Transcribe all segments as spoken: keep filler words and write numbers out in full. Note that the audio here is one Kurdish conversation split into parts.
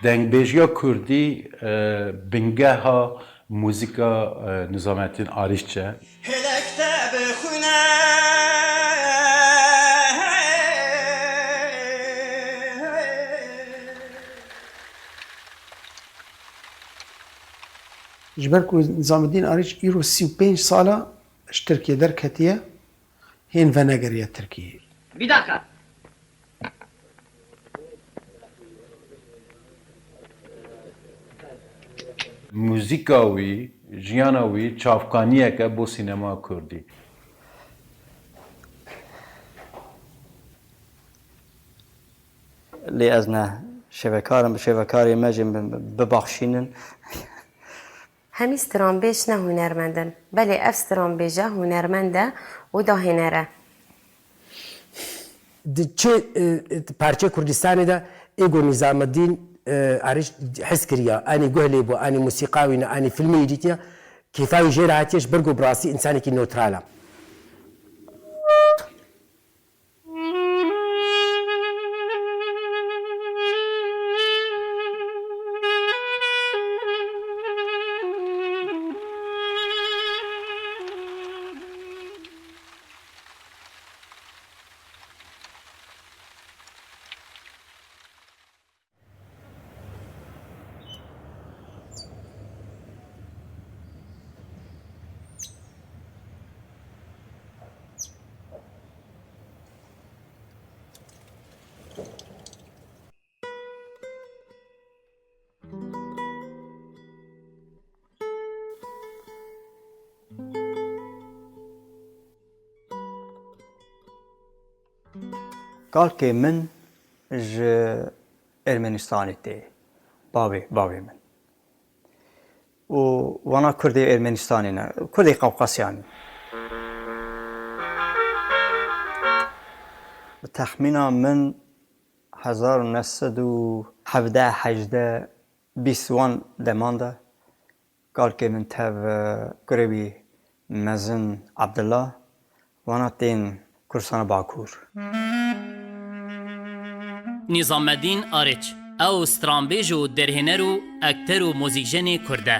Dengbêjiya kurdî, e, bingeha muzîka, e, Nizamettin Ariç e. Hêlek te bixwîne. Ji ber ku Nizamettin Ariç îro sî û pênc sal e ji Tirkiyê derketiye, hên venegeriye Tirkiyê. Bir dakika. Muzîka wî, jiyana wî çavkaniyek e bo sînema kurdî. Lê ez ne şêvekar im, bi şêvekarê me jî bi-, bi-, bibaxşînin. Hemî stranbêj ne hunermend in, belê ev stranbêje hunermend e û dahêner e. Di çi, e, e, parçeyê Kurdistanê de ê ku Nizameddîn, e, Arîç hez kiriya, anî guh lê bû, anî musîqa wî ne, anî filmê wî dîtiye, kêfa wî jê re hatiye, ji ber ku bi rastî însanekî notral e. Kalkê min ji Ermenistanê tê. Bavê, bavê min. Û wana Kurdê Ermenistanê ne, Kurdê Qafqasyanê. Bi texmîna min hezar û neh sed û hevdeh, hejdeh, bîst wan deman de kalkê min tev, e, kurê wî mezin Abdullah, wana tên Kurdistana Bakur. Nîzamedîn Ariç, ew stranbêj û derhêner û ekter û muzîkjenê kurd e.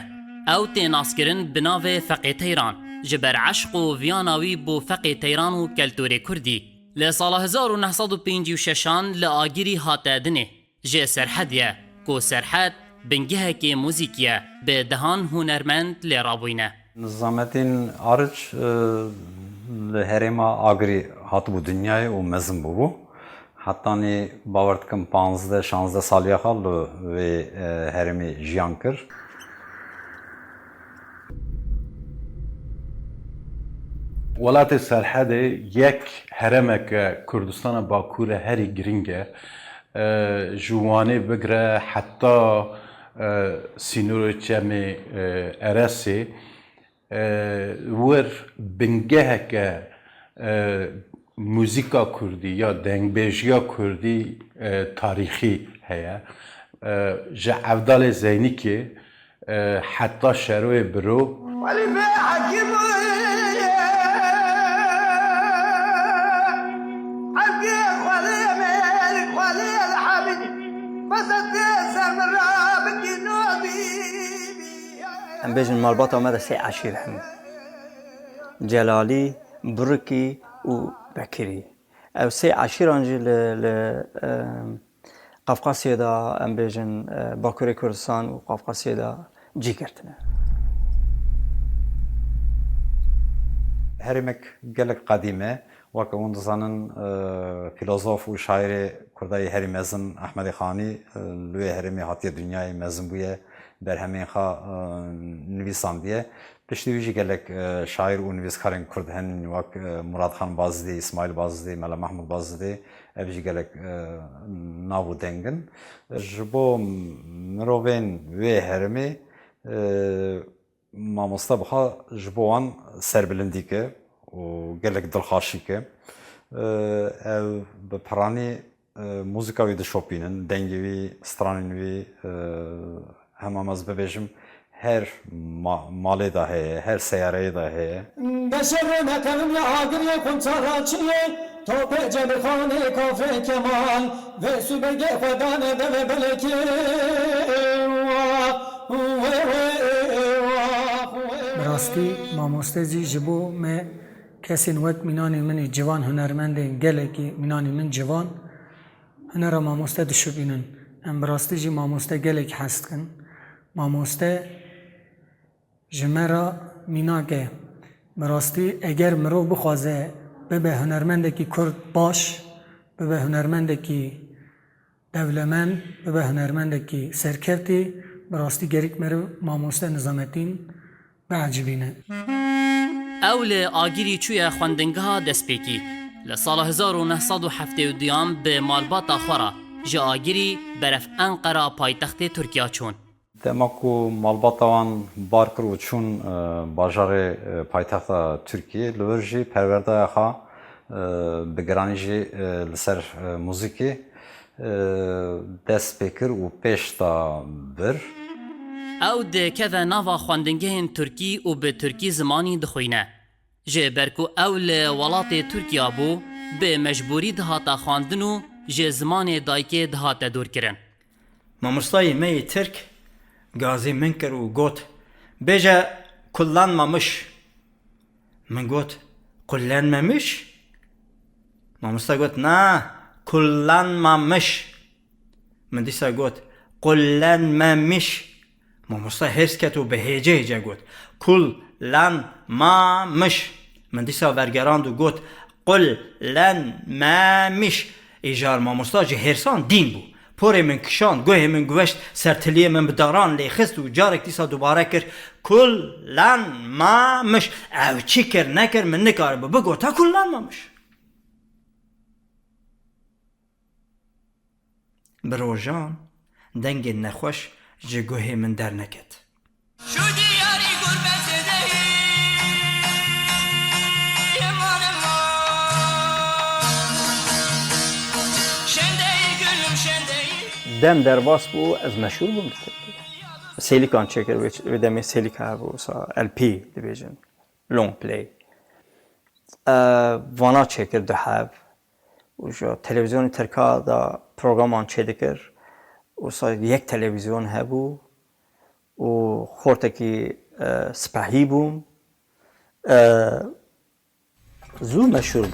Ew tê naskirin bi navê Feqê Teyran, ji ber eşq û viyana wî bo Feqê Teyran û keltûrê kurdî. Li sala hezar û neh sed û pêncî û şeşan li Agirî hate dinê. Ji Serhedê ye, ku Serhed bingehekê muzîkî ye, bi dehan hunermend lê rabûyne. Nizamettin Ariç, e, li herêma Agirî hatibû dinyayê û mezin bûbû. Hetanî bawer dikim panzdeh şanzdeh saliya xwe li wê, e, herêmê jiyan kir. Welatê Serhedê yek herêmeke Kurdistana Bakur e herî girîng e. E, ji Wanê bigire heta, e, sînorê çemê, e, Eresê, e, wir bingeheke, e, muzîka kurdî ya dengbêjiya kurdî, e, tarîxî heye. E, ji Evdalê Zeynikê, e, heta Şeroyê Biro. Xwelîfê Hekîm û Hemdî Xwelê Emêr, Xwelê El Hemîd, Xwezet dê ser min re bikî nobî. Em bêjin malbata me de sê eşîr hene. Celalî, Burikî û Bekirî. Ew sê eşîran jî li, li, e, Qafqasyê de, em bêjin, e, Bakurê Kurdistan û Qafqasyê de cî girtine. Herêmek gelek qedîm e. Weke hûn dizanin, e, fîlozof û şaîrê kurdayî herî mezin Ehmedê Xanî, e, li wê herêmê hatiye dinyayê, mezin bûye, berhemên xwe, e, nivîsandiye. Piştî wî jî gelek, e, şaîr û nivîskarên kurd hene, wek, e, Muradxan Bazidê, Îsmaîl Bazidê, Mela Mehmûd Bazidê, ev jî gelek, e, nav û deng in. Ji bo mirovên wê herêmê, e, mamoste bi xwe ji bo wan serbilind dike û gelek dilxweş dike. E, ev bi piranî E, muzîka wî dişopînin, dengê wî, stranên wî, e, hema ez bibêjim, her ma-, malê de heye, her seyareyê de heye. Beşerê me tevim ya agiriyê xunçara çiyê, Topê Cebirxanê kafê Kemal, vê subegê xwe dane devê belekê. Wah, wê, wê, wah, wê, Bi rastî wê. Mamoste zî ji bo me kesên wek mînanê min ê ciwan, hunermendên gelekî mînanê min ciwan, hunera mamoste dişopînin. Em bi rastî jî mamoste gelek hez dikin. Mamoste ji me re mînak e. Bi rastî eger mirov bixwaze bibe hunermendekî kurd baş, bibe hunermendekî dewlemend, bibe hunermendekî serkevtî, bi rastî gerîk meriv mamoste Nizametîn biecibîne. Ew li Agirî çûye xwendingeha destpêkî. Li sala hezar û neh sed û heftê û duyan bi malbata xwe re ji Agirî berev Enqera paytextê Tirkiya çûn. Dema ku malbata wan bar kir û çûn, e, bajarê, e, paytexta Tirkiyê, li wir jî perwerdeya xwe, e, bi giranî jî, e, li ser, e, muzîkê, e, dest pê kir û pêş da vir. Ew dikeve nava xwendingehên tirkî û bi tirkî zimanî dixwîne. Ji ber ku ew li welatê Tirkiya bû, bi mecbûrî dihate xwendin û ji zimanê dayikê dihate dûrkirin. Mamostayê me yê Tirk gazî min kir û got, "Bêje kullanmamiş." Min got, "Kullanmamiş?" Mamosta got, "Na, kullanmamiş." Min dîsa got, "Kullanmamiş." Mamosta hêrs ket û bi hêce hêce got, "Kullanmamiş." Min dîsa vergerand û got, "Kullanmamiş." Îcar mamosta ji hêrsan dîn bû. Porê min kişand, guhê min guveşt, ser tiliyê min bi daran lê xist û carek dîsa dubare kir, "Kullanmamiş." Ew çi kir nekir, min nikaribe bigota, "Kullanmamiş." Bi rojan dengên nexweş ji guhê min derneket. Şu diyarî gurbetê de yê, eman, eman. Şen değil gülüm, şen değil. Dem derbas bû, ez meşhûr bûm. Sêlikan çêkir, wê, wê demê sêlika hebû, wisa L P dibêjin, long play. E, vana çêkir du heb. Û ji televîzyonê Tirka de programan çêdikir. Wisa yek televîzyon hebû û xortekî, e, spehî bûm. E, zû meşhûr bûm.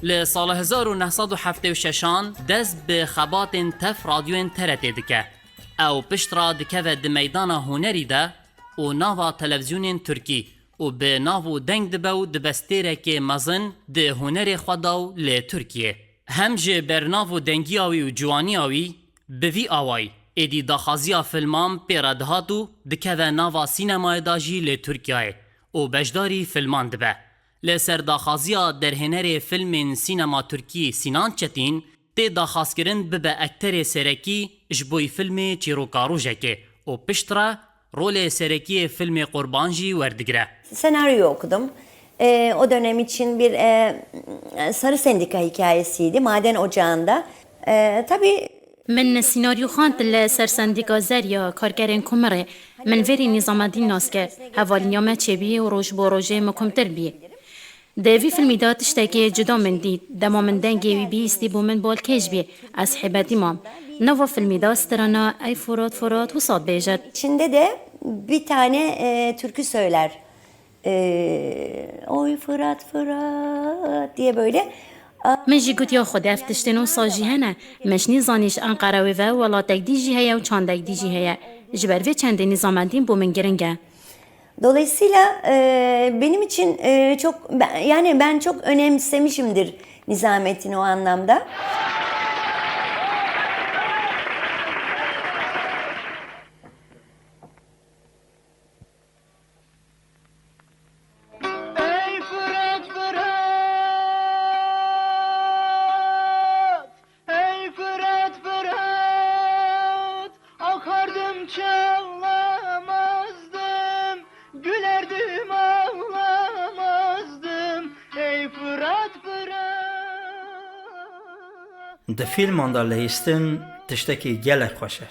Li sala hezar û neh sed û heftê û şeşan dest bi xebatên tev radyoyên T R T dike. Ew pişt re dikeve di meydana hunerî de û nava televîzyonên tirkî û bi nav û deng dibe û dibe stêrekê mezin di hunerê xwe de û li Tirkiyê. Hem ji ber nav û dengiya wî û ciwaniya wî, bi vî awayî êdî daxwaziya filman pê re dihat û dikeve nava sînemayê de jî li Tirkiyeyê û beşdarî filman dibe. Li ser daxwaziya derhênerê filmên sînema tirkî Sinan Çetîn tê daxwazkirin bibe ekterê serekî ji bo filmê Çîroka Rojekê û piştre rolê serekî yê filmê Qurban jî werdigire. Senaryoyu okudum. E, o dönem için bir, e, sarı sendika hikayesiydi. Maden ocağında. E, tabii Min senaryo xwend li ser sendîka Zerya, karkerên Kumirê. Min vêrî Nîzamedîn nas kir. Hevalîniya me çêbûyî û roj bo rojê mikumtir bûyî. Di vî filmî de tiştekî cuda min dît. Dema min dengê wî bihîstî, bo min balkêş bû. Ez hêbetî mam. Nava filmî de strana Ey Furat Furat wisa dibêjit. İçinde de bir tane, e, türkü söyler. Ee, "Oy Fırat Fırat" diye böyle. Min jî got, ya Xwedê, ev tiştên wisa jî hene. Min jî nîzanî ji Enqere wê ve welatek dî jî heye û çandek dî jî heye. Ji ber vê çendê Nîzamedîn bo min giring e. Dolayısıyla, e, benim için, e, çok, ben, yani ben çok önemsemişimdir Nizamettin'i o anlamda. Ey Fırat, Fırat, ey Fırat, Fırat, akardım, çağlamazdım, gülerdim, ağlamazdım. Ey Fırat, Fırat. Di fîlman de lihîstin tiştekî gelek xweş e.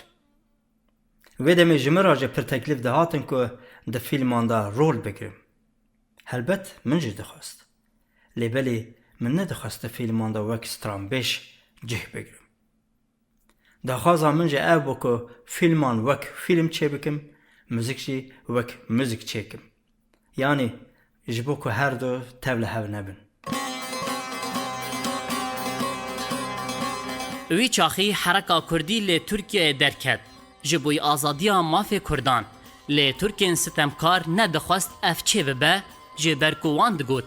Wê demê ji min re jî pir teklîf dihatin ku di fîlman de rol bigirim. Helbet min jî dixwest. Lê belê min nedixwest di fîlman de wek stranbêj cih bigirim. Daxwaza min jî ev bû ku fîlman wek fîlm çêbikim, muzîk jî wek muzîk çêkim. Yanî ji bo ku her du tev li hev nebin. Wî çaxî hereka kurdî li Tirkiyeyê derket ji bo azadiya mafê kurdan. Lê Tirkên sitemkar nedixwest ev çêbibe, ji ber ku wan digot,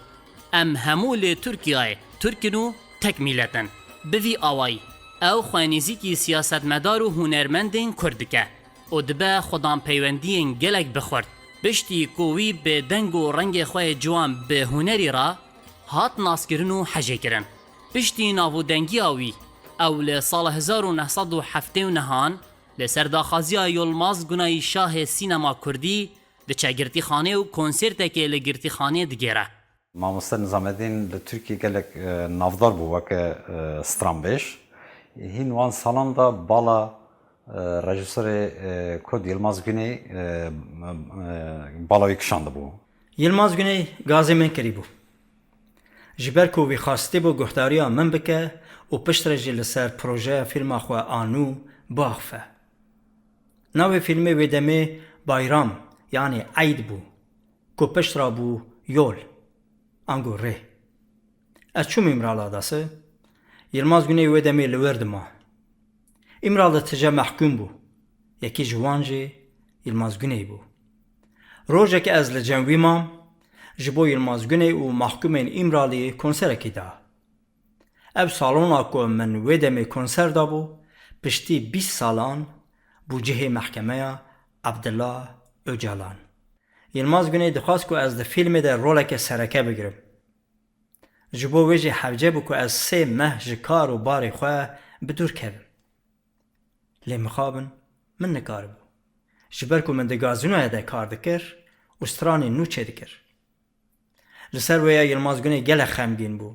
Em hemû li Tirkiyeyê Tirk in û tek mîlet in. Bi vî awayî, ew xwe nêzîkî siyasetmedar û hunermendên Kurd dike û dibe xwedan peywendiyên gelek bi xurt. Piştî ku wî bi deng û rengê xwe yê ciwan bi hunerî re hat naskirin û hejêkirin. Piştî navûdengiya wî, ew li sala hezar û neh sed û heftê û nehan li ser daxwaziya Yilmaz Guneyî şahê sînema kurdî diçe girtîxanê û konsertekê li girtîxanê digêre. Mamoste Nizamedîn li Tirkiyê gelek e, navdar bû weke e, stranbêj. Hîn wan salan de bala e, rejîsorê e, Kurd Yilmaz Güney e, e, bala wî kişandibû. Yilmaz Güney gazê min kirîbû. Ji ber ku wî xwestibû guhdariya min bike û piştre jî li ser projeya fîlma xwe a nû biaxife. Navê fîlmê wê demê Bayram yanî Eyd bû. ku pişt re bû yol, ango rê. Ez çûm Îmrala dase. Yilmaz Guney wê demê li wir dima. Îmral de tije mehkûm bû. Yekî ji wan jî Yilmaz Guney bû. Rojek ez li cem wî mam, ji bo Yilmaz Guney û mehkûmên Îmralî konserekî da. Ev salona ku min wê demê konser dabû, piştî bîst salan bû cihê mehkemeya Abdullah Ocalan. Yilmaz Guney dixwast ku ez di fîlmê de roleke sereke bigirim. Ji bo wê jî hewce bû ku ez sê meh ji kar û barê xwe bi dûr kevim. Lê mixabin min nikaribû. Ji ber ku min di gazînoya de kar dikir û stranên nû çêdikir. Li ser wê ya Yilmaz Guney gelek xemgîn bû.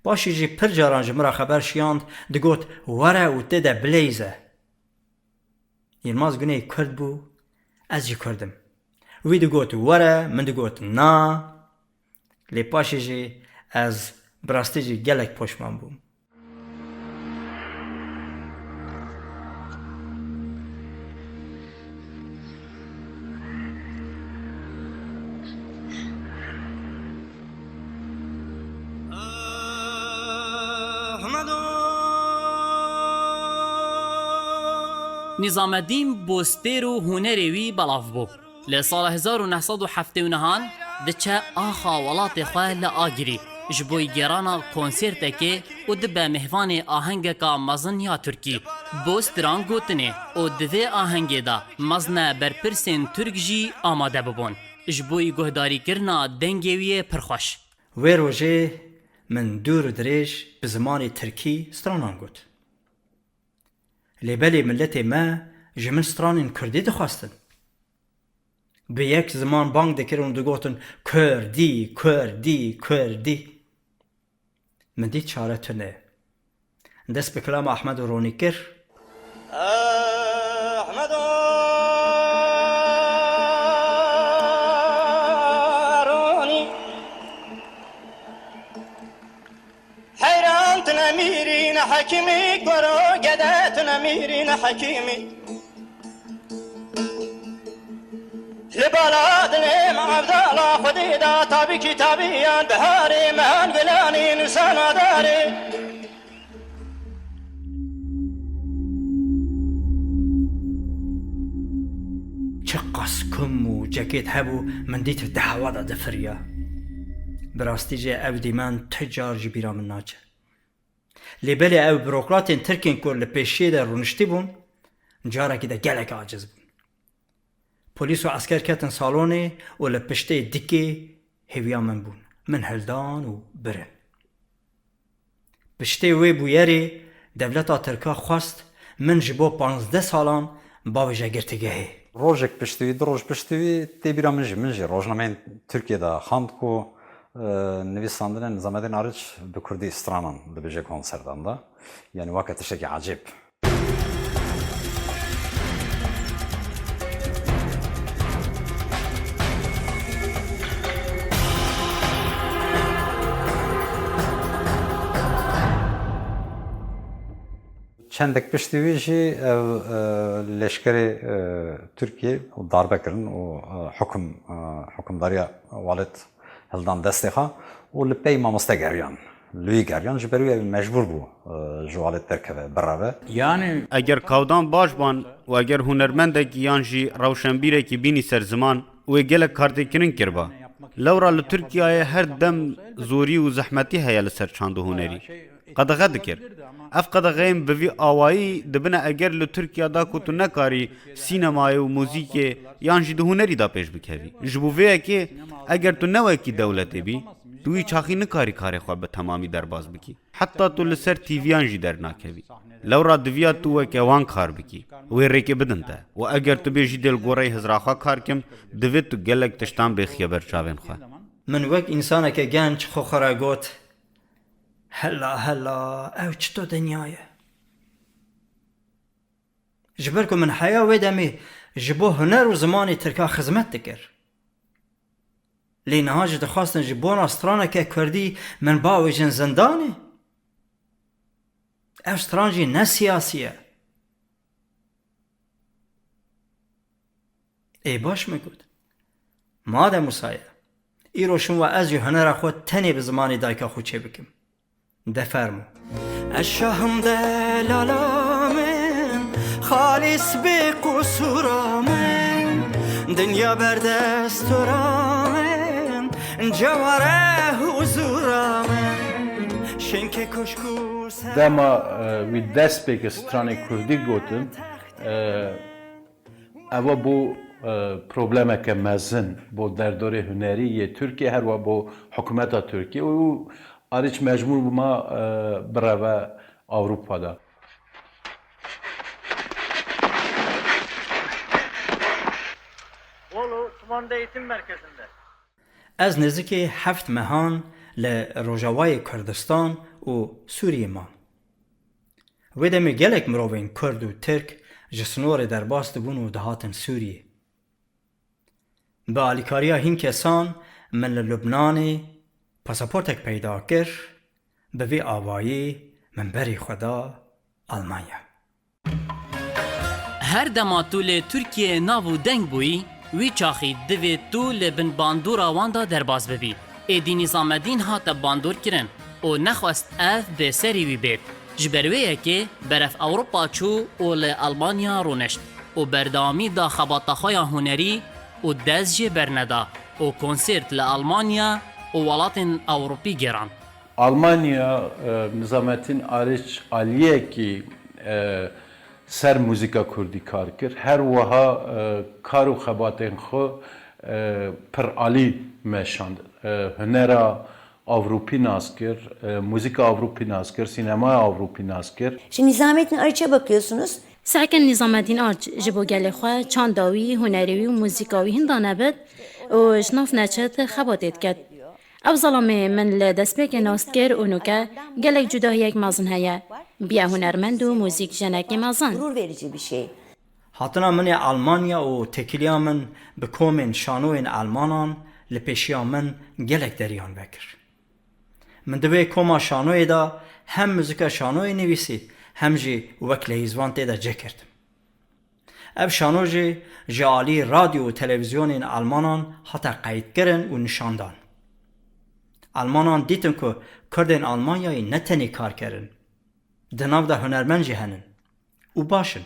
Paşê jî pir caran ji min re xeber şiyand, digot, Were û tê de bileyze. Yilmaz Guney Kurd bû, ez jî Kurd im. Wî digot, Were, min digot, Na. Lê paşê jî ez bi rastî jî gelek poşman bûm. Nîzamedîn bostêr û hunerê wî belav bû. Li sala hezar û neh sed û heftê û nehan diçe axa welatê xwe li Agirî ji bo gêrana konsertekê û dibe mêvanê ahengeka mezin ya Tirkî, Bostiran gotinê û di vê ahengê de mezne berpirsên Tirk jî amade bibûn ji bo guhdarîkirina dengê wî yê pir xweş. Wê rojê min dûr û dirêj bi zimanê Tirkî stranan got. Lê belê miletê me ji min stranên kurdî dixwestin. Bi yek ziman bang dikirin û digotin, Kurdî, Kurdî, Kurdî. Min dît çare tune. Dest bi kilama Ehmed û Ronî kir. Ehmed û Ronî. Heyran tune mîrî ne hekîmî, goro gede tune mîrî ne hekîmî. Li bala dilê me evdala xwedî da tabî kîtabiyan biharê mehan gilanî nusana darê. Çiqas kum û ceket hebû, min dît di hewa de difiriya. Bi rastî jî ev dîmen ti car ji bîra min naçe. Lê belê ew burokratên Tirkên ku li pêşiyê de rûniştî bûn, carekî de gelek aciz bûn. Polîs û esker ketin salonê û li piştê dikê hêviya min bûn. Min hildan û birin. Piştê wê bûyerê dewleta Tirka xwest min ji bo panzdeh salan bavêje girtîgehê. Rojek piştî wî, du roj piştî wî tê bîra min jî, min jî rojnameyên Tirkiyê de xwend ku Nivîsandinên Nizamettin Ariç bi kurdî stranan dibêje konserdan de. Yani weke tiştekî ecêb. Çendek piştî wî jî ev, e, leşkerê, e, Tirkiyê darbe kirin û, e, hukum, e, hukimdariya welêt hildan destê xwe û li pey mamoste geriyan. Li wî geriyan, ji ber wî ew mecbûr bû, e, ji welêt derkeve, bireve. Yani Eger kawdan baş ban û eger hunermendekî yan jî rewşenbîrekî bînî ser ziman, wê gelek kartêkirin kiriba. Lewra li Tirkiyeyê her dem zorî û zehmetî heye li ser çand û hunerî. Qedexe dikir. Ev qedexeyên bi vî awayî dibine eger li Tirkiya da ku tu nekarî sînemayê û muzîkê yan jî di hunerî da pêş bikevî. Ji bo vê yekê eger tu ne wekî dewletê bî, tu wî çaxî nikarî karê xwe bi temamî derbas bikî. Heta tu li ser T V'yan jî dernakevî. Lewra diviya tu weke wan kar bikî. Wê rêkê bidin te. Û eger tu bêjî dê li goreyê hizra xwe kar kim, divê tu gelek tiştan bêxiye ber çavên xwe. Min wek însaneke genc xwe xwe re got, Hela, hela, ew çito dinya ye? Ji ber ku min heya wê demê ji bo huner û zimanê tirka xizmet dikir. Lê niha jî dixwastin ji bona straneke kurdî min biavêjin zindanê? Ev stran jî ne siyasî ye. Ê baş min got. Madem wisa ye, îro şim we ez jî hunera xwe tenê bi zimanê dayika xwe çêbikim. De fermo. Ez şahim delala min, xalîs bê qusûra min, dinya berdestora min, ceware huzûra min, şênkê koşk û ser- Dema, e, wî dest pê kir stranê kurdî gotin, e, Ewa bû, e, problemeke mezin bo derdorê hunerî yê Tirkiyê, her wa bo hikûmeta Tirkiyê û Arîç mecbûr bû ma, e, bireve Ewropa de. Bolu Çimandê Eğitim Merkezi'nde. Ez nêzikê heft mehan li Rojavayê Kurdistan û Sûriyê mam. Wê demê gelek mirovên Kurd û Tirk ji sinorê derbas dibûn û dihatin Sûriyê. Bi alîkariya hîn kesan min li Lubnanê pasaportek peyda kir, bi vê awayî min berê xwe da Almanya. Her dema tu li Tirkiyeyê nav û deng bûyî, wî çaxî divê tu li bin bandora wan de derbas bibî. Êdî Nîzamedîn hate bandorkirin û nexwest ev bi serî wî bêt. Ji ber wê yekê beref Ewropa çû û li Almanya rûnişt û berdewamî da xebata xwe ya hunerî û dest jê berneda û konsert li Almanya û welatên Ewropî gêrand. Almanya, e, Nizamettin Ariç aliyekî, e, ser muzîka kurdî kar kir. Her wiha, e, kar û xebatên xwe, e, pir alî meşand. E, hunera Ewropî nas kir, e, muzîka Ewropî nas kir, sînemaya Ewropî nas kir. Şimdi Nizamettin Ariç'e bakıyorsunuz. Sakin Nizamettin Arç ji bo gelê xwe, çanda wî, hunerê wî û muzîka wî hinda nebit û ji nav neçet xebatê diket. Ev zelamê min li destpêkê nas dikir û nûke gelek cudahiyek mezin heye. Biye hunermend û muzîk jenekê mezin. Gurur verici bir şey. Hatina min ê Almanya û têkiliya min bi komên şanoyên Almanan li pêşiya min gelek deriyan vekir. Min di vê koma şanoyê de hem muzika şanoyê nivîsî, hem jî wek leyîzvan tê de cih girtim. Ev şano jî ji alî radyo û televîzyonên Almanan hate qeydkirin û nîşandan. Almanan dîtin ku Kurdên Almanyayê ne tenê karker in, di nav de hunermend jî henin û baş in.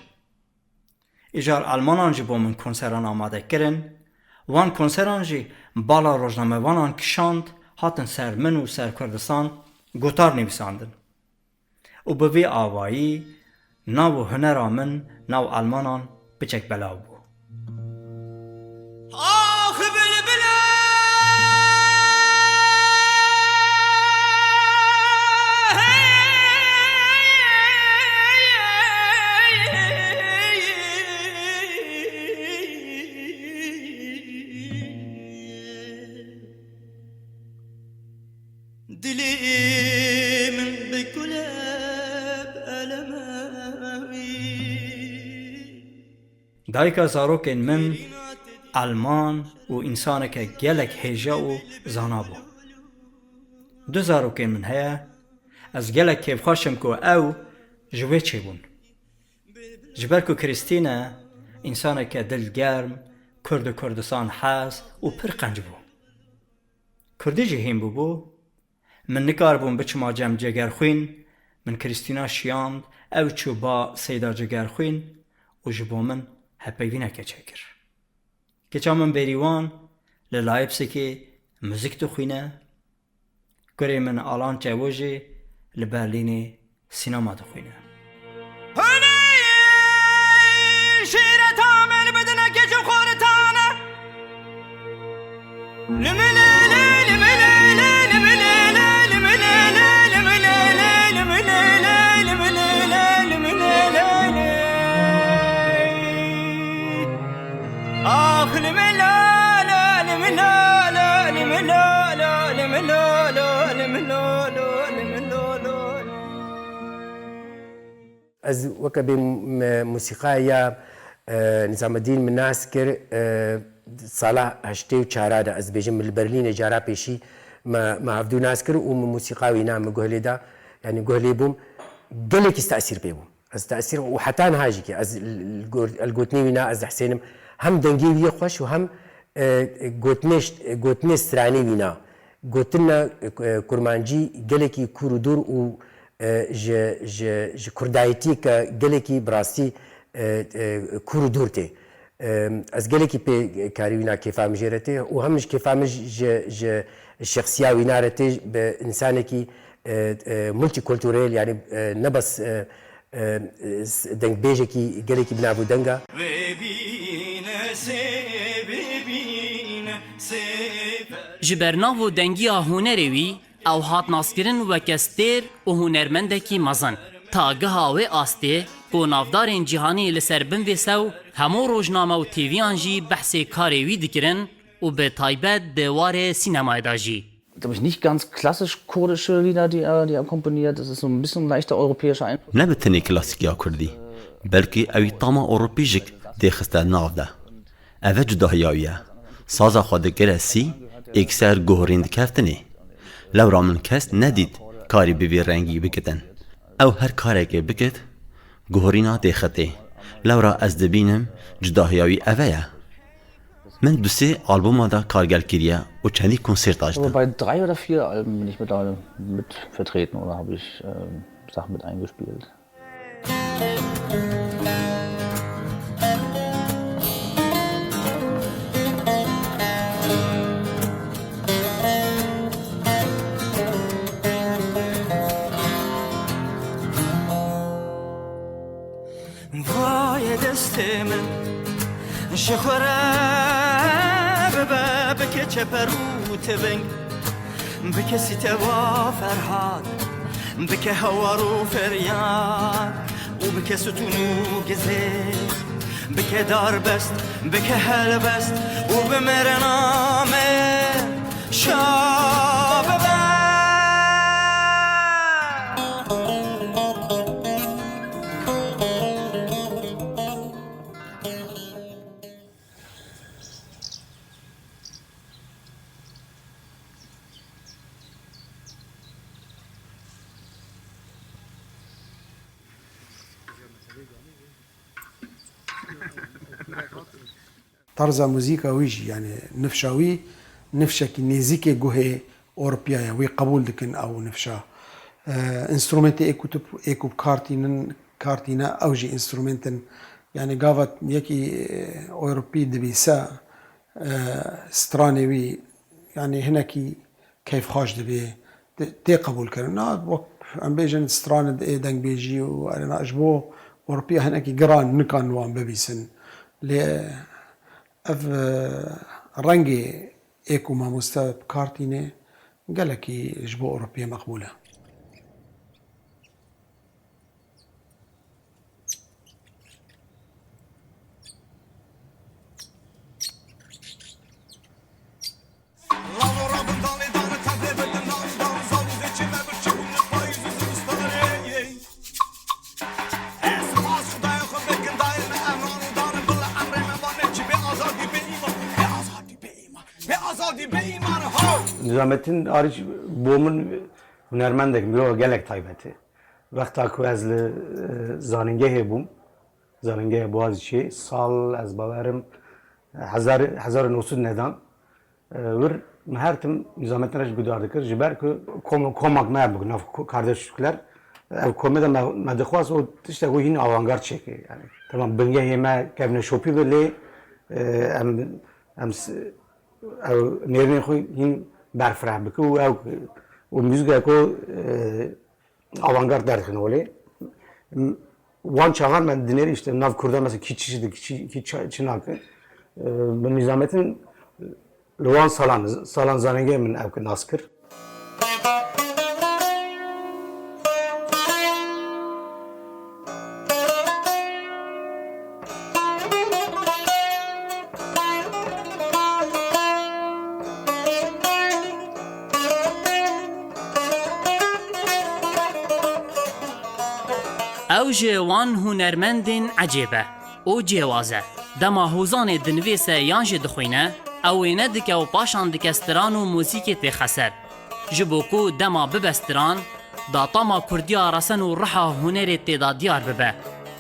Îcar Almanan ji bo min konseran amade kirin, wan konseran jî bala rojnamevanan kişand, hatin ser min û ser Kurdistan gotar nivîsandin. Û bi vî awayî nav û hunera min nav Almanan piçek belav bû. Ax bilbile. Dilê min bikule bi elemewî. Dayika zarokên min Elman û însaneke gelek hêja û zana bû. Du zarokên min heye, ez gelek kêfxweş im ku ew ji wê çêbûn. Ji ber ku Krîstîne însaneke dilgerm, Kurd û Kurdistan hez û pir qenc bû. Kurdî jî hîn bûbû. Min nikaribûn biçima cem Cegerxwîn, min Krîstîna şiyand, ew çû ba Seyda Cegerxwîn û ji bo min hevpeyvîneke çêkir. Keça min Bêrîwan li Leipzigê muzîk dixwîne, kurê min Alan Çewû jî li Berlînê sînema dixwîne. Hûn ê şîreta min bidine keç û xortane. Ax limilale, limilale, limilale, limilale, limilale, limilale. Ez weke bê m-, mûsîqaya, e, Nîzameddîn min nas kir, e, sala heştê û çara de, ez dibêjim, min li Berlînê cara pêşî me, me hevdû nas kir û min mûsîqa wî na min guh lê da, yanî guh lê bûm, gelekî tesîr pê bûm. Ez tesîr û heta niha jî ki ez l-, l-, gor-, el gotinê wî na ez dihsênim, hem dengê wî yê xweş û hem, e, gotinê ş-, gotinê stranê wî na. Gotina, e, kurmancî gelekî kûr û dûr û, e, ji, ji, ji kurdayetiyeke gelekî bi rastî, e, e, kûr û dûr tê. E, ez gelekî pê karî wî na kêfa min jê re tê û hem ji kêfa min ji, ji şexsiya wî na re tê bi însanekî, e, e, multîkulturel, yanî, e, ne bes, e, e, s-, dengbêjekî gelekî bi nav û deng e. Vê bîne sê bibîne sê. Ji ber nav û dengiya hunerê wî, ew hat naskirin weke stêr û hunermendekî mezin. Ta giha wê astê ku navdarên cîhanî li ser bin vê sew hemû rojname û T V'yan jî behsê karê wî dikirin û bi taybet di warê sînemayê de jî. Glaube ich, nicht ganz klassisch kurdische Lieder, die er, die er komponiert. Das ist so ein bisschen leichter europäischer Einfluss. Ne bi tenê klasîk ya kurdî, belkî ewî tama ewropî jî dê xiste nav de. Ev e cudahiya wî ye. Saza xwe dikire sî, êkser guhorîn dikeftinê. Lewra min kes nedît karî bi vî rengî bikitin. Ew her karekê bikit, guhorîna dê xitê. Lewra ez dibînim, cudahiya wî ev e ye. Min du sê albuma de kargel kiriye û çendî konserta jî. Aber da. Bei drei oder vier Alben bin ich mittlerweile mit vertreten oder habe ich, ähm, Sachen mit eingespielt. Vayê destê min, ji xwe re bibe, bike çeper û teveng, bike sîtewa Ferhad, bike hewar û feryad, û bike stûn û gizê, bike darbest, bike helbest, û bi mirina me şa bibe. Tarza muzîka wî jî, yanî nifşa wî, nifşekî nêzîkê guhê Ewropiya ye. Wî qebûl dikin ew nifşa. E, înstrumentê ê ku tu, ê ku bi kar tînin, kar tîne, ew jî înstrument in. Yanî gava yekî, e, Ewropî dibîse, e, stranê wî, yanî hinekî keyfxweş dibê. Tê, tê qebûlkirin. Na, wek em bêjin, stranê ê dengbêjî û erêna ji bo Ewropiya hinekî giran nikan wan bibîsin. Lê ev, e, rengê ê ku mamoste bi kar tîne gelekî ji bo Ewropiyê meqbûl e. Nizamettin Arîç bo min hunermendek, mirova gelek taybet e. Wexta ku ez li, e, zanîngehê bûm, zanîngeha Boğaziçi'yê, sal ez bawerim hezar, hezar û neh sed nedan, e, wir min her tim Nizamettin Arîç guhdar dikir, ji ber ku kom, komak me bû, nav ko-, Kardeş Türkler, ev komê de me, me dixwest û tiştek ku hîn avantgard çêke. Yani, tamam, bingehê me kevneşopî bi lê, e, em, em s-, ew nêrînên xwe hîn berfireh bike û ew, û muzîkek ku, e, avantgard derdixin holê. M-, wan çaxan me dinêr işte nav Kurda mesela kî çi dike, kî çi, kî ça-, çi nake. E, bi Nizamettin li wan salan, salan zanîngehê min ew nas kir. Ew ji wan hunermendên ecêb e û cêwaz e. Dema hozanê dinivîse yan jî dixwîne, ew wêne dike û paşan dike stran û muzîkê têxe ser. Ji bo ku dema bibe stran, datama kurdiya resen û riha hunerê tê de diyar bibe.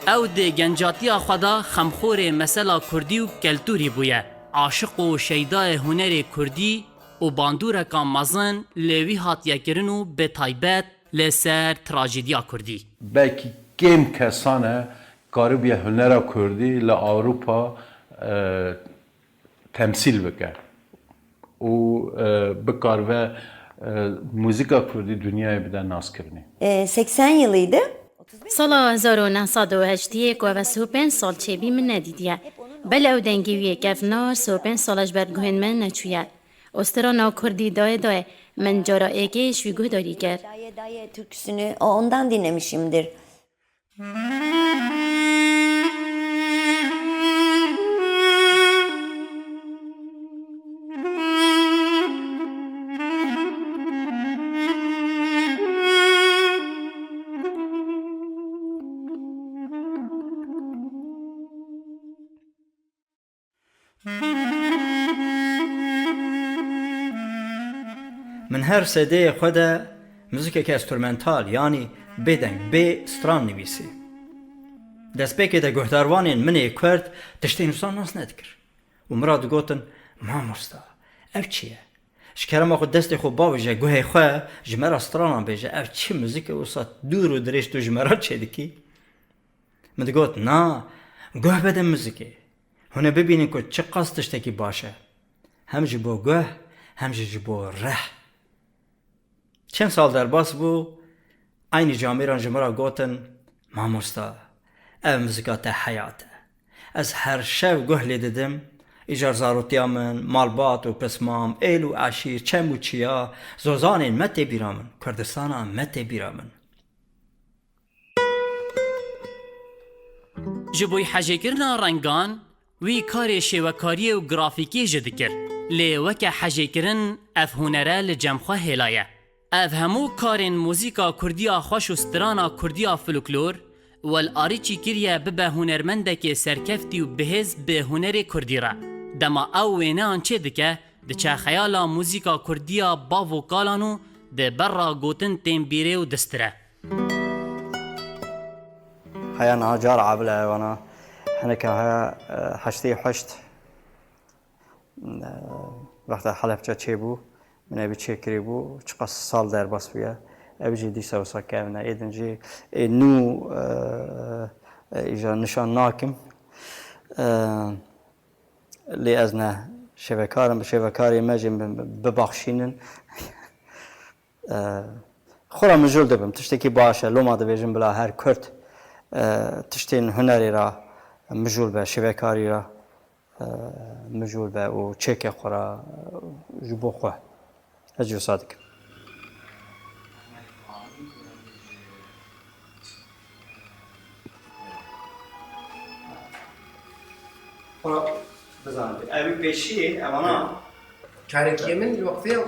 Ew di gencatiya xwe de xemxorê mesela kurdî û keltûrî bûye. Aşiq û şeydayê hunerê kurdî û bandoreka mezin li wî hatiye kirin û bi taybet li ser trajediya kurdî. Belkî kêm kesan e karibiye hunera kurdî li Ewropa, e, temsîl bike û, e, bikaribe, e, muzîka kurdî dinyayê bide naskirinê. E, seksen yılıydı. Sala hezar û neh sed û heştiyê ku ev sih û pênc sal çêbî min nedîtiye. Belê ew dengê wî yê kevnar sih û pênc sal e ji ber guhên me neçûye. Û strana kurdî dayê dayê min cara êkê ji wî guhdarî kir. Daye daye türküsünü o-, ondan dinlemişimdir. Min her CD'yê xwe de muzîkeke enstrumental, yanî bêdeng, bê stran nivîsî. Destpêkê de guhdarvanên min ê kurd tiştên wisa nas nedikir û min re digotin, Mamosta, ev çi ye? Ji kerema xwe destê xwe bavêje guhê xwe, ji me re stranan bêje, ev çi muzîk e wisa dûr û dirêj tu ji me re çêdikî? Min digot, na, guh bide muzîkê. Hûn ê bibînin ku çiqas tiştekî baş e. Hem ji bo guh, hem jî ji bo rih. Çend sal derbas bû, eynî camêran ji min re gotin, Mamosta, ev muzîka te heyat e. Ez her şev guh lê didim, îcar zarotiya min, malbat û pismam, êl û eşîr, çem û çiya, zozanên me tê bîra min, Kurdistana me tê bîra min. Ji bo hejêkirina rengan, wî karê şêwekariyê û grafîkê jî dikir. Lê weke hejêkirin ev hunere li cem xwe hêlaye. Ev hemû karên muzîka kurdiya xweş û strana kurdiya folklor, Wel Arîçî kiriye bibe hunermendekê serkeftî û bihêz bi hunerê kurdî re. Dema ew wêneyan çêdike, diçe xeyala muzîka kurdiya bav û kalan û di ber re gotin tên bîrê û distire. Heya niha cara bila wana hineke heya, e, heştê û heşt, e, wexta Helebce çêbû, min ev çêkirî bû, çiqas sal derbas bûye. Ev jî dîsa wisa kevne. Êdin jî ê nû, e, e, îja nişan nakim. E, Lê ez ne şêvekar im, bi şêvekarê me jî bi-, bi-, bibaxşînin. E, xwe re mijûl dibim. Tiştekî baş e. Loma dibêjim bila her Kurd, e, tiştên hunerê re mijûl be, şêvekarî re, e, mijûl be û çêke xwe re, e, ji bo xwe. Ez jî wisa dikim. Xwe bizanin. Ev pêşiyê, evana. Karekî min li weqfê û,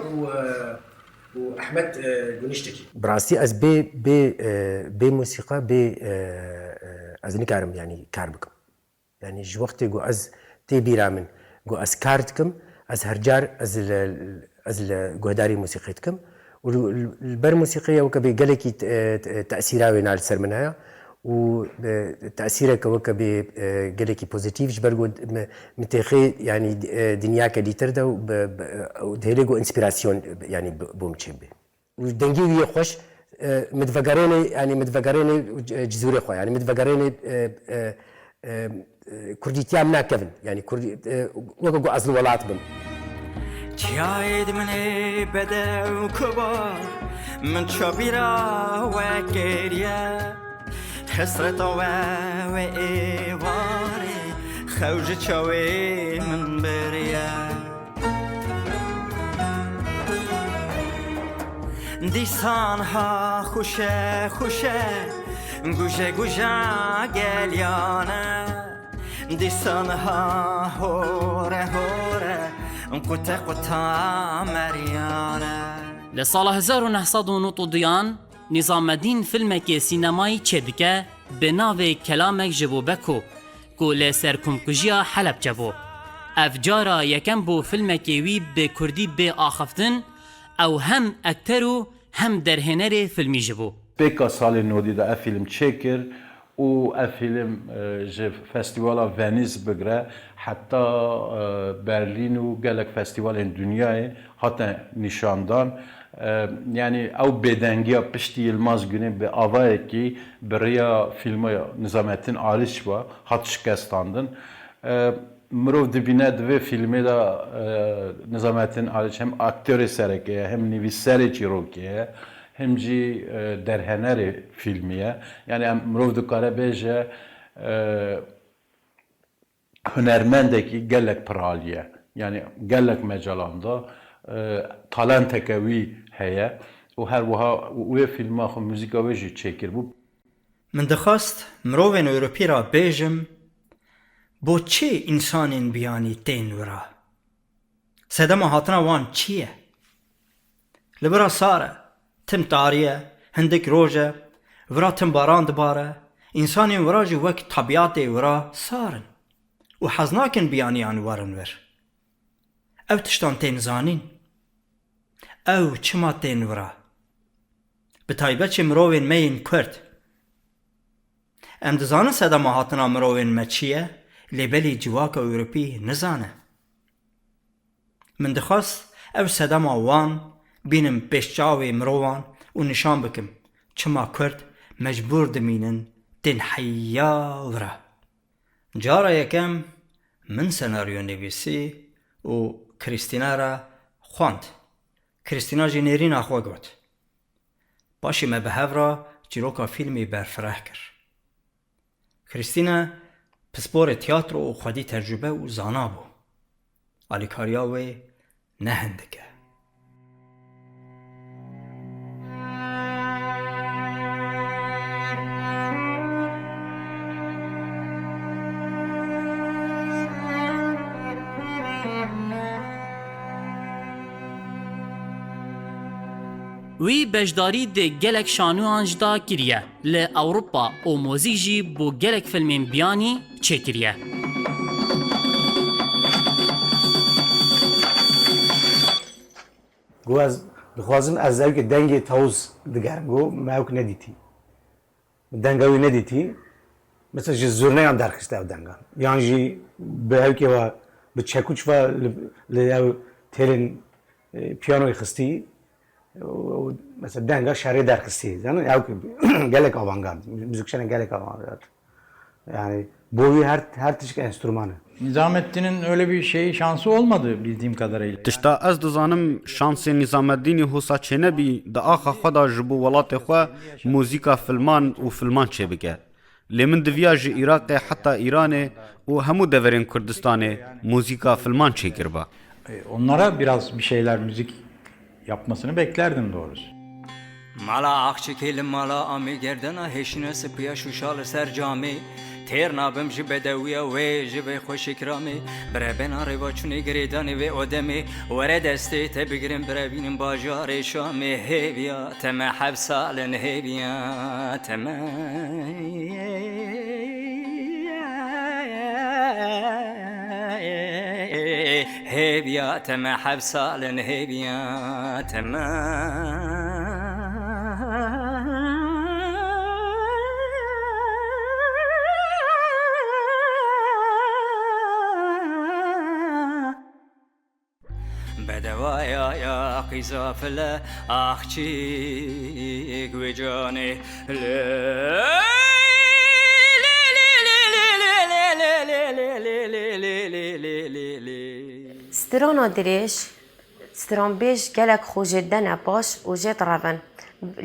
e, û Ehmed, e, Guniştekî. Bi rastî ez bê, bê, e, bê mûsîqa, bê, e, e, ez nikarim, yanî, kar bikim. Yanî ji wextê ku ez tê bîra min ku ez kar dikim, Ez her car ez li, ez li guhdarî musîqî dikim û li, li ber musîqiyê weke bê gelekî te-, te-, tesîra wê na li ser min heye û, e, tesîreke weke bê, e, gelekî pozîtîf ji ber ku mi, mi têxê, yanî, e, dinyake dîtir de û bi, bi, û dihêlê ku înspîrasyon, yanî, bi, bo min çêbê. Û dengê wî yê xweş, e, min divegerênê, yanî min divegerênê, e, cizûrê xwe, yanî min divegerênê, e, e, e, e, kurdîtiya min a kevin, yanî kurdî, e, weke ku ez li welat bim. Çiyayê di min ê bedew kubar, min çabîra we kiriye. Hesreta we wê êvarê, xew ji çawê min beriye. Dîsan ha xuşe xuşe, guje guja gelyane. Dîsan ha hore hore, qute quta meryane. Li sala hezar û neh sed û nod û duyan Nîzamedîn filmekê sînemayî çêdike bi navê Kelamek ji bo Beko, ku li serkomkujiya Helebçe bû. Ev cara yekem bû filmekê wî bi kurdî bê axiftin, ew hem ekter û hem derhênerê filmî jî bû. Pêka salê nodî de ev fîlm çêkir û ev fîlm, e, ji Festîvala Venîz bigre heta, e, Berlîn û gelek festîvalên dinyayê hate nîşandan. E, yanî ew bêdengiya piştî Yilmaz Gunê bi avayekî bi riya fîlma Nizamettin Aliç ve hat şikestandin. E, mirov dibîne di vê fîlmê de, e, Nizamettin Aliç hem aktorê sereke ye, hem nivîserê çîrokê ye, hem jî, e, derhenerê fîlmî ye. Yanî em, mirov dikare bêje, e, hunermendekî gelek piralî ye. Yanî gelek mecalan de, e, talenteke wî heye û her wiha wê fîlma xwe, muzîka wê jî çêkiribû. Min dixwest mirovên Ewropî re bêjim, bo çi însanên biyanî tên wira? Sedema hatina wan çi ye? Li vira sar e, tim tarî ye, hindik roj e, vira tim baran dibare, însanên wira jî wek tebîatê wira sar in û hez nakin biyaniyan werin vir. Ew tiştan tên zanîn. Ew çima tên wira? Bi taybet jî mirovên me yên Kurd. Em dizanin sedema hatina mirovên me çi ye, lê belê civaka Ewropî nizane. Min dixwest ev sedema wan bînim pêş çavê mirovan û nîşan bikim, çima Kurd mecbûr dimînin tên heya wira. Cara yekem min senaryo nivîsî û Krîstîna re xwend. Krîstîna jî nêrîna xwe got. Paşê me bi hev re çîroka fîlmê berfireh kir. Krîstîna pisporê tiyatro û xwedî tecrûbe û zana bû. Alîkariya wê ne hindik e. Wî beşdarî di gelek şanoyan jî da kiriye. Li Ewropa û mozî jî bo gelek filmên biyanî çêkiriye. Go ez dixwazim ez ew ke dengê tawûz digerim, go me ew ke nedîtî. Denga wî nedîtî. Mesela ji zurneyan derxiste ew dengan. Yan jî bi ew ke wa bi çekuç ve li, li ew têlên, e, piyanoyê xistî. Û, û mesela denga şerê derxistî. Zanî, ew ki gelek avantgard, muzîkçenên gelek avantgard. Yani bo wî her, her tişt enstrûman e. Nizamettin'in öyle bir şeyi, şansı olmadı bildiğim kadarıyla. Tişta ez dizanim, şansê Nizameddînî hosa çênebî, di axa xwe de ji bo welatê xwe muzîka filman û filman çêbike. Lê min diviya ji Iraqê heta Îranê û hemû deverên Kurdistanê muzîka filman çêkiriba. E, onlara biraz bir şeyler, müzik yapmasını beklerdim doğrusu. Mala axçikê li mala amê, gerdena hêşîne sipiya, şûşa li ser camê. Têr nabim ji bedewiya wê, ji vê xweşikramê. Bire bena rêvaçûnê girêdanê vê odemê. Were destê te bigirin, bire bînin bajarê Şamê. Hêviya te me heft sal in, hêviya te me. Hêviya te me heb salin, hêviya te me. Bedewaya ya qîza file, axçîk wê canê. Strana dirêj, stranbêj gelek xwe jê dene paş û jê direvin.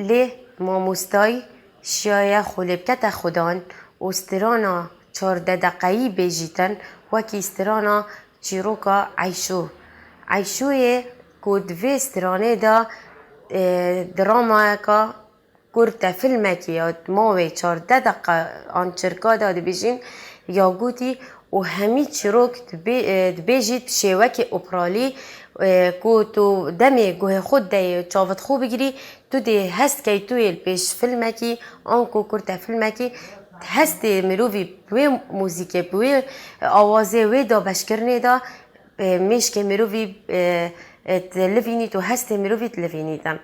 Lê mamostayî şiyaye xwe lê bikete xwedan û strana çardeh deqeyî bêjîtin, wekî strana çîroka Eyşû. Eyşûyê ku di vê stranê de, e, dramayeka kurte, filmekî ya mawê çardeh deqe an çirka de dibêjin, ya gotî û hemî çîrok dibê-, e, dibêjî bi şêwekê operalî, e, ku tu demê guhê xwe dideyê çavit xwe bigirî, tu dê hest key tu yê li pêş filmekî an ku kurte filmekî, hestê mirovî bi wê muzîkê, bi wê awazê, wê dabeşkirinê de, e, mêşkê mirovî, e, e, dilivînî, tu hestê mirovî dilivînî de.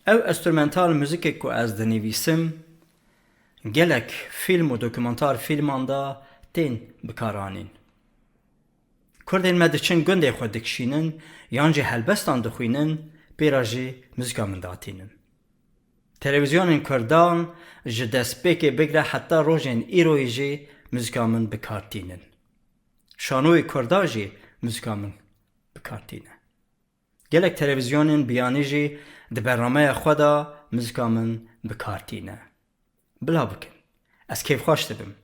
Ew enstrumental muzîkê ku ez dinivîsim, gelek fîlm û dokumentar fîlman de tên bikaranîn. Kurdên me diçin gundê xwe dikişînin yan jî helbestan dixwînin, pê re jî muzîka min datînin. Televîzyonên kurdan ji destpêkê bigre heta rojên îroyê jî muzîka min bi kar tînin. Şanoyê kurda jî muzîka min bi kar tîne. Gelek televîzyonên biyanî jî di bernameya xwe de muzîka min bi kar tîne. Bila bikin. Ez kêfxweş dibim.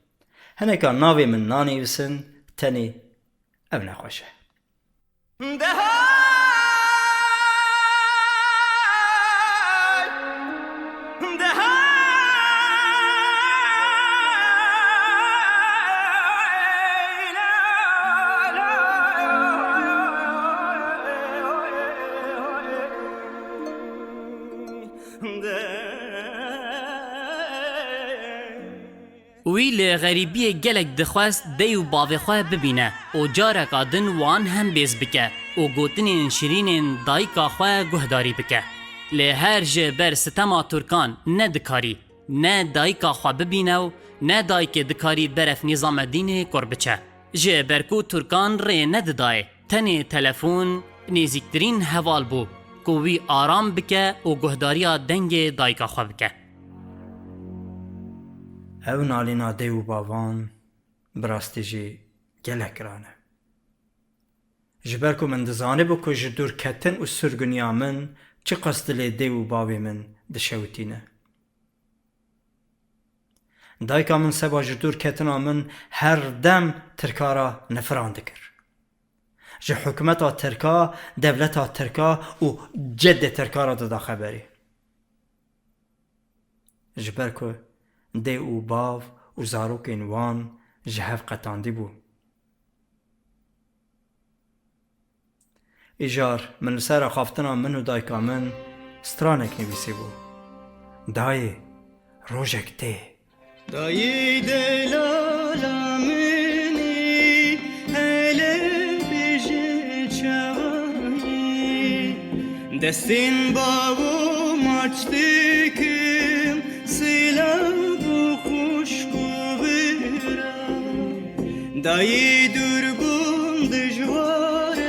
Hineka navê min nanivîsin, tenê ev nexweş e. Wî li xerîbiyê gelek dixwest dey û bavê xwe bibîne û careka din wan hembêz bike û gotinên şirînên dayika xwe guhdarî bike. Lê her ji ber sitema Tirkan ne dikarî ne dayika xwe bibîne û ne dayikê dikarî beref Nîzamedînê kur biçe. Ji ber ku Tirkan rê nedidayê, tenê telefon nêzîktirîn heval bû ku wî aram bike û guhdariya dengê dayika xwe bike. Ew nalîna dê û bavan bi rastî jî gelek giran e. Ji ber ku min dizanibû ku ji dûrketin û sirguniya min çiqas dilê dê û bavê min dişewitîne. Dayika min seba ji dûrketina min her dem Tirka re nifiran dikir. Ji hikûmeta Tirka, dewleta Tirka û cedê Tirka re dida xeberê. Ji ber ku dê û bav û zarokên wan ji hev qetandî bû. Îcar min li ser axaftina min û dayika min stranek nivîsîbû. Dayê, rojek tê. Dayê delala min î, hele bêje çawa yî. Destên bavo maç dikim, silav û xwişk û bira. Dayê dûrbûn dijwar e,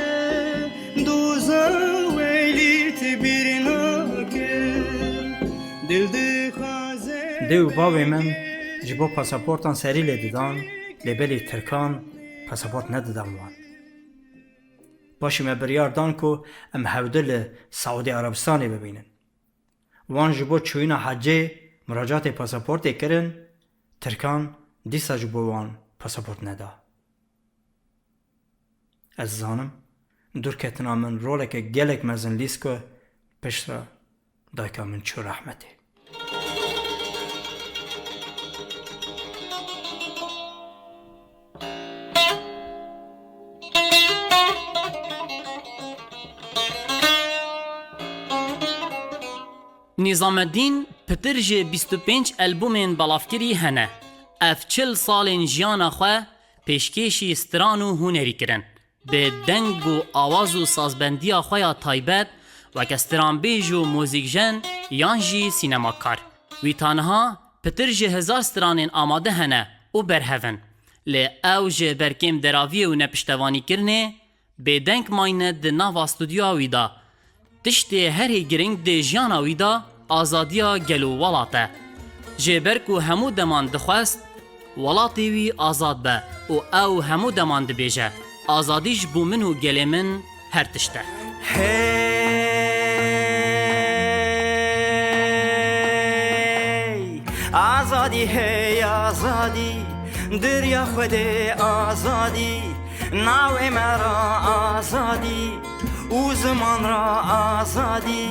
doza welît bîr nake. Dil dixwaze. Dê û bavê min ji bo pasaportan serî lê didan, lê belê Tirkan pasaport nedidan wan. Paşî me biryar dan ku em hevdu li Saûdî Erebistanê bibînin. Wan ji bo çûyîna hecê muracatê pasaportê kirin, Tirkan dîsa ji bo wan pasaport neda. Ez zanim, dûrketina min roleke gelek mezin lîst ku piştre dayika min çû rehmetê. Nîzamedîn pitir ji bîst û pênc albûmên belavkirî hene. Ev çil salên jiyana xwe pêşkêşî stran û hunerî kirin. bi deng û awaz û sazbendiya xwe ya taybet, weke stranbêj û muzîkjen yan jî sînemakar. Wî ta niha pitir ji hezar stranên amade hene û berhev in. Lê ew ji ber kêm deraviyê û nepiştevanîkirinê bêdeng mayne di nava stûdyoya wî de. Tiştê herî giring di jiyana wî de azadiya gel û welat e. Ji ber ku hemû deman dixwest welatê wî azad be û ew hemû deman dibêje, "Azadî ji bo min û gelê min her tişt e." Hey, azadî, hey, azadî, diriya Xwedê azadî, navê me ra azadî û ziman ra azadî,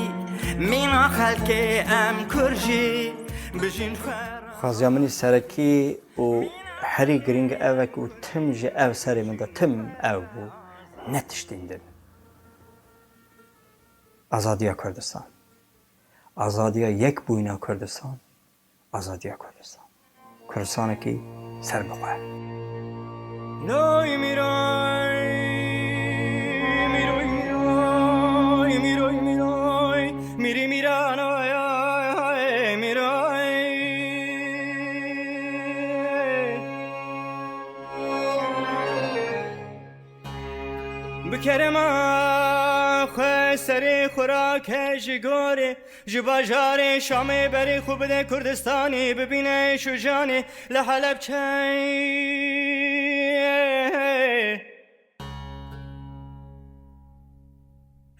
mîna xelkê em Kurd jî bijîn xwe ra. Xwaziya min î serekî û herî giring ev e ku tim ji ev serê min de tim ew bû, ne tiştên din. Azadiya Kurdistan. Azadiya yekbûyîna Kurdistan. Azadiya Kurdistan. Kurdistanekî serbixwe. Noy miray, miroy miray, miroy miray, miri miranoy, miray. Bi kerema xwe serê xwe rake ji gorê, ji bajarê Şamê berê xwe bide Kurdistanê, bibîne şûjanê li Helebçeyê.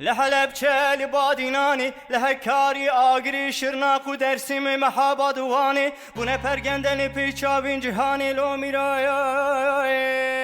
Li Helebçe, li Badînanê, li Hekarî, Agirî, Şirnaq û Dersîmê, Mehabad û Wanê, bûne pergende li pêça vîn cîhanê, lo mîrayê.